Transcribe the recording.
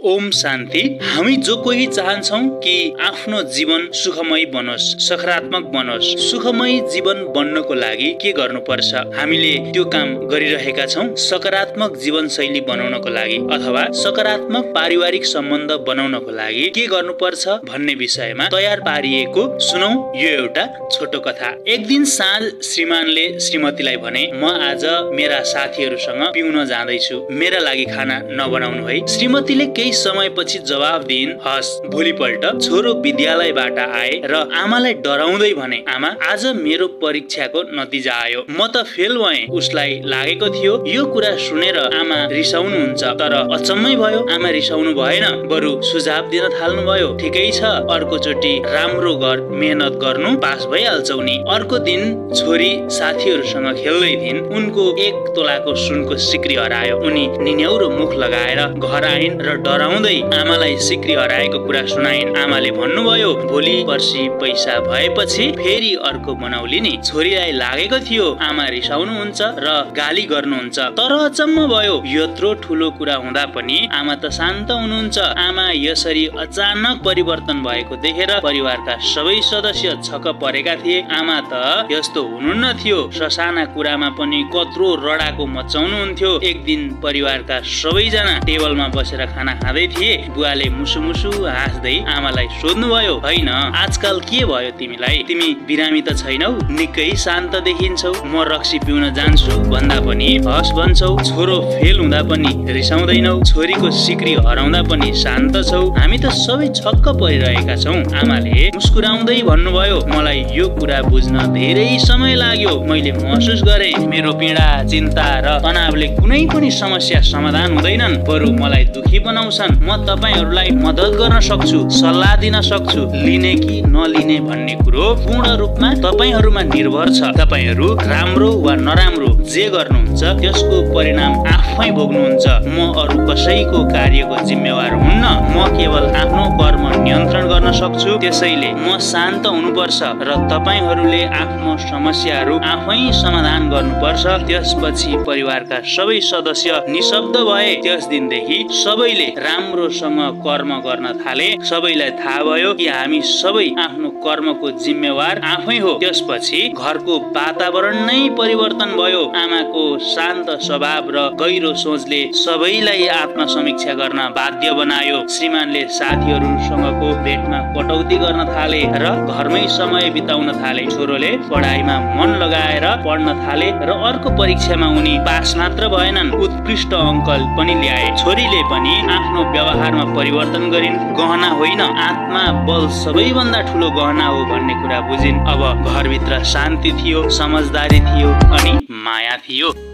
ओम शान्ति। हामी जो कोही चाहन्छौं कि आफ्नो जीवन सुखमय बनोस्, सकारात्मक बनोस्। सुखमय जीवन बन्नको लागि के गर्नुपर्छ? हामीले त्यो काम गरिरहेका छौं। सकारात्मक जीवनशैली बनाउनको लागि अथवा सकारात्मक पारिवारिक सम्बन्ध बनाउनको लागि के गर्नुपर्छ भन्ने विषयमा तयार पारिएको सुनौ यो एउटा छोटो कथा। एक दिन साँझ श्रीमानले श्रीमतीलाई भने, म आज मेरा साथीहरूसँग पिउन जाँदैछु, मेरा लागि खाना नबनाउनु है। श्रीमतीले केही समयपछि जवाब दिइन्, हस्। भोलिपल्ट छोरो विद्यालयबाट आए र आमालाई डराउँदै भने, आमा आज मेरो परीक्षाको नतिजा आयो, म त फेल भएँ। उसलाई लागेको थियो यो कुरा सुनेर आमा रिसाउनुहुन्छ, तर अचम्मै भयो, आमा रिसाउनु भएन, बरु सुझाव दिन थाल्नु भयो। ठिकै छ, अर्कोचोटि राम्रो मेहनत गर्नु, पास भइहाल्छौ नि। अर्को दिन छोरी साथीहरूसँग खेल्दै थिइन्, उनको 1 तोलाको सुनको सिक्री हरायो। उनी निन्याउरो मुख लगाएर घर आइन् र डराउँदै आमालाई सिक्री हराएको कुरा सुनाइन्। आमाले भन्नुभयो, भोलि पर्सि पैसा भएपछि फेरि अर्को बनाउली नि। छोरीलाई लागेको थियो आमा रिसाउनुहुन्छ र गाली गर्नुहुन्छ, तर अचम्म भयो, यत्रो ठुलो कुरा हुँदा पनि आमा त शान्त हुनुहुन्छ। आमा यसरी अचानक परिवर्तन भएको देखेर परिवारका सबै सदस्य छक्क परेका थिए। आमा त यस्तो हुनुहुन्न थियो, ससाना कुरामा पनि कत्रो रडाको मचाउनुहुन्थ्यो। एक दिन परिवारका सबैजना टेबलमा बसेर खाना खाँदै थिए। बुवाले मुसु मुसु हाँस्दै आमालाई सोध्नुभयो, हैन आजकल के भयो तिमीलाई? तिमी बिरामी त छैनौ, निकै शान्त देखिन्छौ। म रक्सी पिउन जान्छु भन्दा पनि हस भन्छौ, छोरो फेल हुँदा पनि रिसाउँदैनौ, छोरीको सिक्री हराउँदा पनि शान्त छौ। हामी त सबै छक्क परिरहेका छौं। आमाले मुस्कुराउँदै भन्नुभयो, मलाई यो कुरा बुझ्न धेरै समय लाग्यो। मैले महसुस गरे मेरो पीडा, चिन्ता र तनावले कुनै पनि समस्या समाधान हुँदैनन्, बरु मलाई दुखी बनाउँछन्। म तपाईहरुलाई मद्दत गर्न सक्छु, सल्लाह दिन सक्छु। लिने कि नलिने भन्ने कुरो पूर्ण रूपमा तपाईहरुमा निर्भर छ। तपाईहरु राम्रो वा नराम्रो जे गर्नुहुन्छ त्यसको परिणाम आफै भोग्नुहुन्छ। म अरु कसैको कार्यको जिम्मेवार हुन्न, म केवल आफ्नो कर्म नियन्त्रण गर्न सक्छु। त्यसैले म शान्त हुनुपर्छ र तपाईहरुले आफ्नो समस्याहरू आफै समाधान गर्नुपर्छ। त्यसपछि परिवारका सबै सदस्य निशब्द भए। त्यस दिनदेखि सबैले राम्रोसँग कर्म गर्न थाले। सबैलाई थाहा भयो कि हामी सबै आफ्नो कर्मको जिम्मेवार आफै हो। त्यसपछि घरको वातावरण नै परिवर्तन भयो। आमाको शान्त स्वभाव र गहिरो सोचले सबैलाई आत्मसमीक्षा गर्न बाध्य बनायो। श्रीमानले साथीहरूसँगको भेटमा कटौती गर्न थाले र घरमै समय बिताउन थाले। छोरोले पढाइमा मन लगाएर पढ्न थाले र अर्को परीक्षामा उनी पास मात्र भएनन्, उत्कृष्ट अङ्क पनि ल्याए। छोरीले पनि आफ्नो व्यवहारमा परिवर्तन गरिन्। गहना होइन, आत्मा बल सबैभन्दा ठुलो गहना हो भन्ने कुरा बुझिन्। अब घरभित्र शान्ति थियो, समझदारी थियो अनि माया थियो।